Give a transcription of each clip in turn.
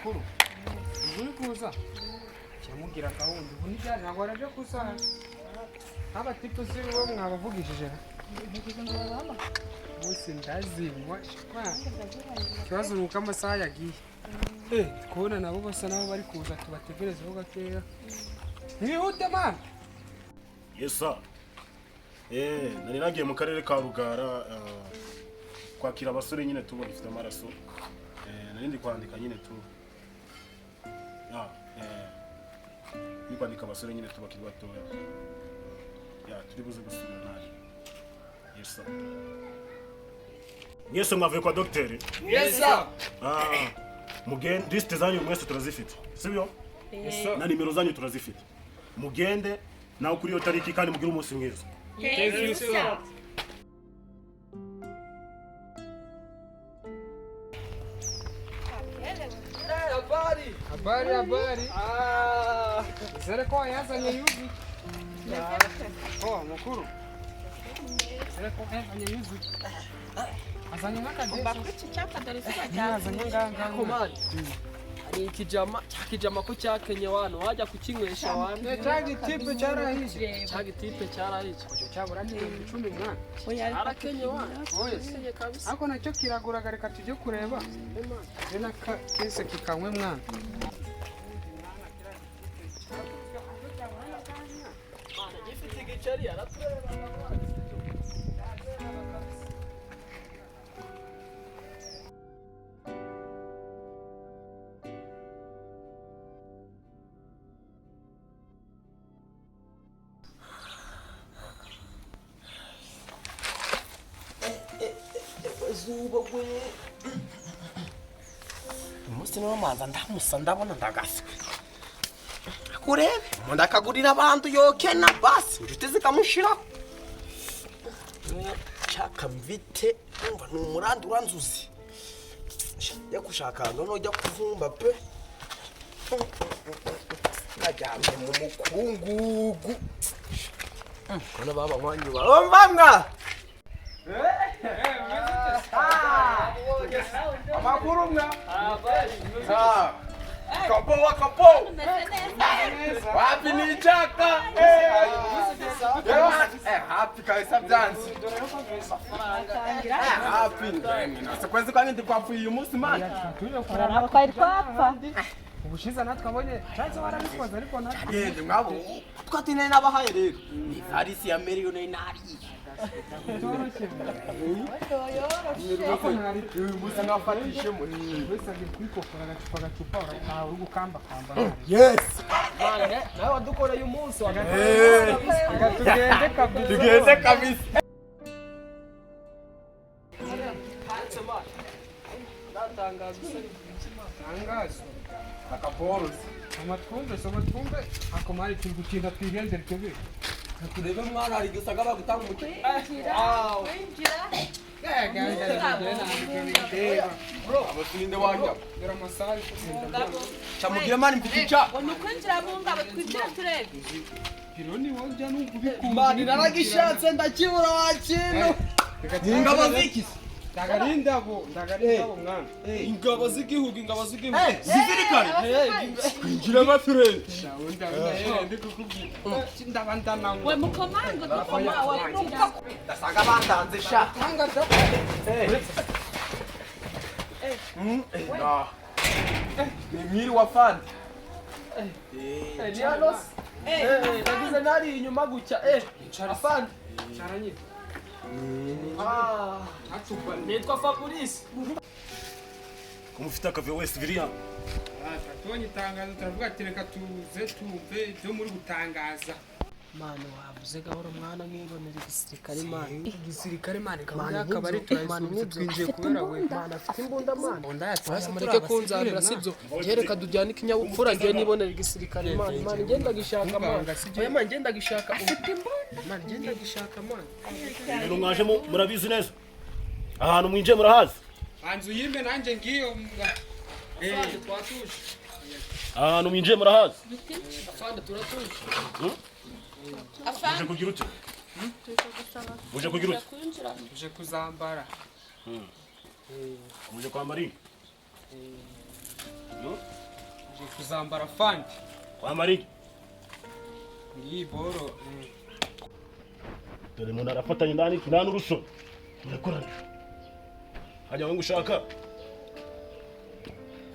Mukuru uri kuza kiramubwira gahunda ubu ntibyari, ntabwo waraje kusaha nk'abatipu si bo mwabavugishije bose ndazinywa. Ikibazo ni uko amasaha yagiye. Kubona nabo basa nabo bari kuza, tubategerezeho gakeya. Mwihute man. Yes sir. Nari nagiye mu karere ka Rugara kwakira abasore nyine tubo gifite amaraso. Nari ndi kwandika nyine tu. Ah, ndi kwandika abasore nyine tu bakiri batoya. Ya, turi buze gusubira naje. Yes sir. Mwese mwavuye kwa dogiteri? Yes sir. Ah, mugende, liste zanyu mwese turazifite. Sibyo? Yes sir. Na nimero zanyu turazifite. Mugende nawe kuri iyo tariki kandi mugire umunsi mwiza. Thank you sir. Habari. Habari, habari. Zere ko yazanye yuzuye. Oh, mukuru. Zere ko yazanye yuzuye. Azanye n'akadeso. Iki cyapa dore izuba Yazanye nganga. Komani. Hari ikijama, cya kijama ko cyakenye wana wajya kukinywesha wana. Cya gitipe cyarahije. Cya gitipe cyarahije. Icyo cyabura n'10,000 mwana. Cyarakenye wana. Oya. Cyakenye kabisa. Ariko nacyo kiraguraga, reka tujye kureba. Je n'aka kese kikanywe mwana. Gifite igiceri aratureba. Zuba we, umunsi niwo manza ndamusa ndabona ndagaswe kurebe umuntu akagurira abantu yokena basi inshuti zikamushiraho nshaka mvite umva ni umurandu uranzuzi jya gushaka ahantu nujya kuvumba pe najyamye mu mukungugu kona baba nkwanyu umva mwa. Amakuru mwa. Kapo wa kapo. Wapi ni chaka? Happy kabisa byanze. Happy. Nase kwezi kwanjye ndikwapfuye uyu munsi man. Twari twapfa. Ubushize natwe abonye cyanse warabikoze ariko natwe Gende mwabo. Twatine nabahaye rero. Ni varisi ya miliyoni nariye. Bitoroshye. Uyu munsi nafatishemo. Wese agiye kwikokora agacupa agacupa, urataha uri gukambakamba. Yes. Nawe wadukoreye umunsi wa Reka tugende kabisa. Tugeze kabisa. Tangazo. Akaporosi. Soma twumve, soma twumve. Ako mari turi gutinda, twigendere twebwe. Turebe mwana hari igihe usanga bagutanga umuco. Kwinjira. Abasinde wajya. Dore amasaha ari kugenda. Camubwira mani mfite ica. Ngo ni ukwinjira mu ngabo, twinjira turebe. Pironi wajya numva ubikunda. Mani naragishatse ndakibura wa kintu. Ingabo zikisi. Ndagari indabo, ndagari indabo mwana. Ingabo z'igihugu, ingabo z'igihugu. Zizirikane. Kwinjira baturende. Ndi kukubwira. Ndaba ndananywa. We mukomango dukoma wakwinjira. Ndasanga bandanze sha. Tanga da. Nah. Ni mwiri wa fandi. Ni hano se? Nagize nari inyuma gutya. Afande. Caranye. Ah, Atupa. nitwa Fabrice. Ko mufite akavuyo wese biriya? Tubonye itangazo turavuga ati reka tuze tumve ibyo muri gutangaza. Mani wavuze gahoro mwana nkibonera igisirikare mani. Igisirikare mani, gahunda y'akabari turayisubitse, twinjiye kubera we. Mani afite imbunda mani. Basi Mureke kunzanira sibyo. Njye reka tujyane ikinyabupfura, njye nibonera igisirikare mani. Mani njye ndagishaka mani. Oya mani njye ndagishaka. Afite imbunda. Mani njye ndagishaka mani. Ibintu mwajemo murabizi neza. Ahantu mwinjiye murahazi. Banza uyimbe nanjye ngiyo. Afande twatuje. Ahantu mwinjiye murahazi. Afande turatuje. Muje kugira ute? Muje kugira ute? Tuje kuzambara. Muje kwambara inka. Nje kuzambara fandi. Kwambara iki? Ngiyi boro. Dore umuntu arafatanya ndani nta n'uruso. Murakorana. Hajya ngo ushaka.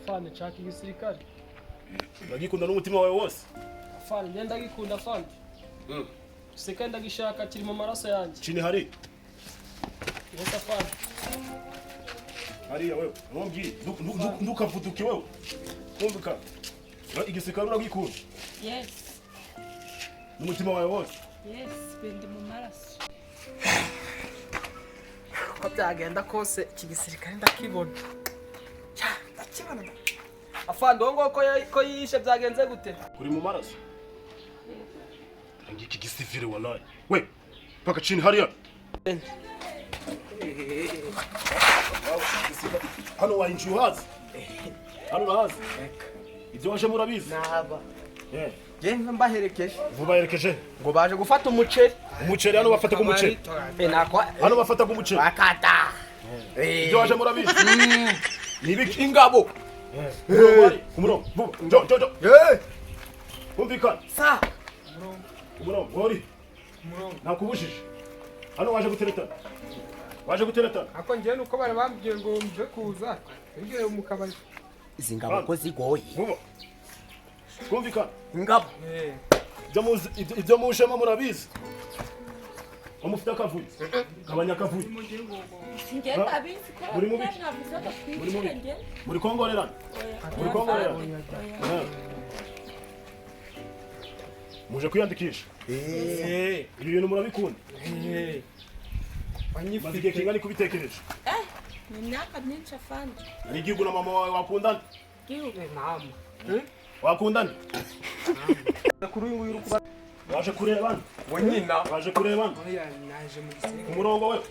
Afande nshaka igisirikare. Uragikunda n'umutima wawe wose. Afande ngenda gikunda afande. Gisirikare ndagishaka kiri mu maraso yanjye. Chini hari. Yes afande. Hariya wewe. Ntumbwire. Ntukavuduke wewe. Kumvika. Igisirikare uragikunda. Yes. N'umutima wawe wose. Yes, bindi mu maraso. Uko byagenda kose iki gisirikare ndakibona. Ndakibona. Afande uwo nguwo ko yiyishe byagenze gute? Kuri mu maraso. Ngiki gisivile wallahi. We, paka chini hariya. Hano wahinjiye uhazi. Hano urahazi. Ibyo waje murabizi. Naba. Eh. Je mbaherekeje. Vubaherekeje. Ngo baje gufata umuceri. Umuceri hano bafata ku muceri. Hano bafata ku muceri. Bakata. Ibyo waje murabizi. Ni ibiki? Ingabo. Umurongo, vuba. Jo, jo, jo. Kumvikana. Sa. Umurongo, gori. Umurongo. Nakubujije. Hano waje guteretana. Waje guteretana. Ako njye nuko bari bambwiye ngo mve kuza. Ngiye mu kabari. Izi ngabo ko zigoye. Vuba. Kumvikana. Ingabo. Ibyo mujemo murabizi. Mufite akavuyo. Gabanya akavuyo. Njye ndabizi ko Muri mubi. Muri mubi. Muri kongorerana. Muri kongorerana. Muje kwiyandikisha. Ibi bintu murabikunda. Maze igihe kingana kubitekereje. Ni imyaka myinshi afande. Ari igihugu na mama wawe wakundana? Igihugu. Mama. Wakundana? Kuri uyu nguyu uri Waje kurebana. Wa nyina. Waje kurebana. Oya naje mu gisirikare. Ku murongo wewe.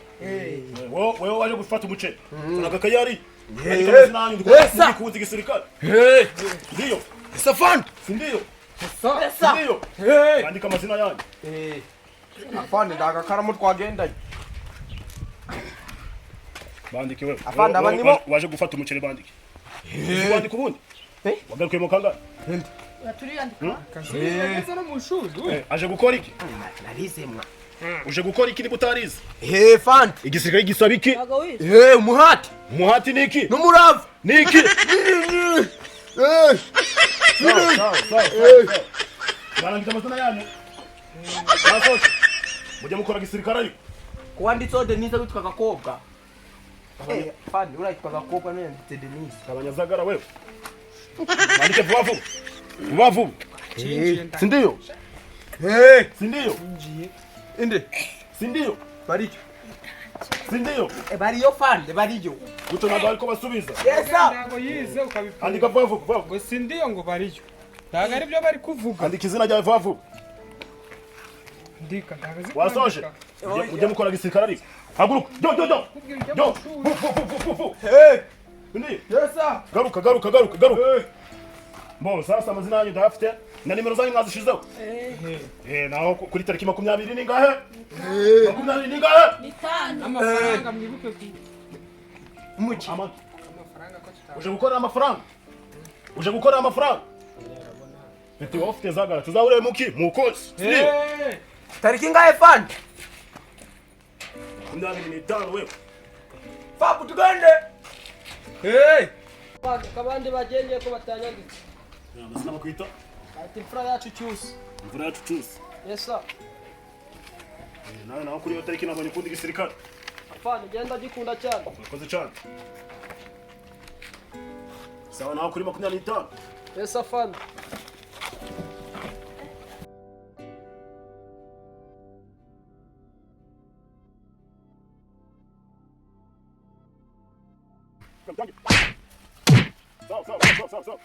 Wewe waje gufata umuceri. Unaga kayari. Ndikunze igisirikare. Ndiyo. Safan. Sindiyo. Sa. Ndiyo. Andika amazina yanyu. Afande ndagakaramu twagendanye. Bandike wewe. Afande aba nibo waje gufata umuceri bandike. Wandika ubundi. Wagarukiye mu kangahe? Turiyandika. Kazi no mu shuri. Aje gukora iki? Narize mwa. Uje gukora iki niba utarize? Fandi. Igisirikare gisaba iki? Umuhati. Umuhati ni iki? N'umurava. Ni iki? Barangije amazina yanyu. Basoje. Mujye mukora gisirikare ariko. Kuwanditseho Denise witwa Gakobwa. Fandi urayitwa Gakobwa none yanditse Denise. Abanyazagara wewe. Bandike vuba vuba. Vuba vuba. Sindiyo. Sindiyo. Inde. Sindiyo. Bariyo. Sindiyo. Bariyo fandi bariyo. Guto ntabwo ariko basubiza. Yes sir. Ntabwo yize ukabipfa. Andika vuba vuba. Ngo sindiyo ngo bariyo. Ntabwo ari byo bari kuvuga. Andika izina ryawe vuba vuba. Ndika ntabwo azi. Wasoje. Ujye mukora gisirikare ariko. Haguruka. Do do do. Do. Fu fu fu fu. Ndiyo. Yes sir. Garuka garuka garuka garuka. Bo sasa amazina yanyu ndayafite na nimero zanyu mwazishizeho. Naho kuri tariki 20 ningahe? 20 ningahe? Ni tano. Amafaranga mwibuke ku Muki. amafaranga ko tutaba. Uje gukora amafaranga. Uje gukora amafaranga. Ati wowe ufite zagara tuzahure muki mukozi. Tariki ingahe fandi? 25 wewe. Fabu tugende. Kabandi bagendeye ko batanyanditse. Amazina bakwita? Ati imfura yacu cyusa. Imfura yacu cyusa. Yes sir. Nawe naho kuri iyo tariki nabonye ukundi gisirikare. Afande genda gikunda cyane. Urakoze cyane. Sawa naho kuri 25. Yes afande. Sawa sawa sawa sawa.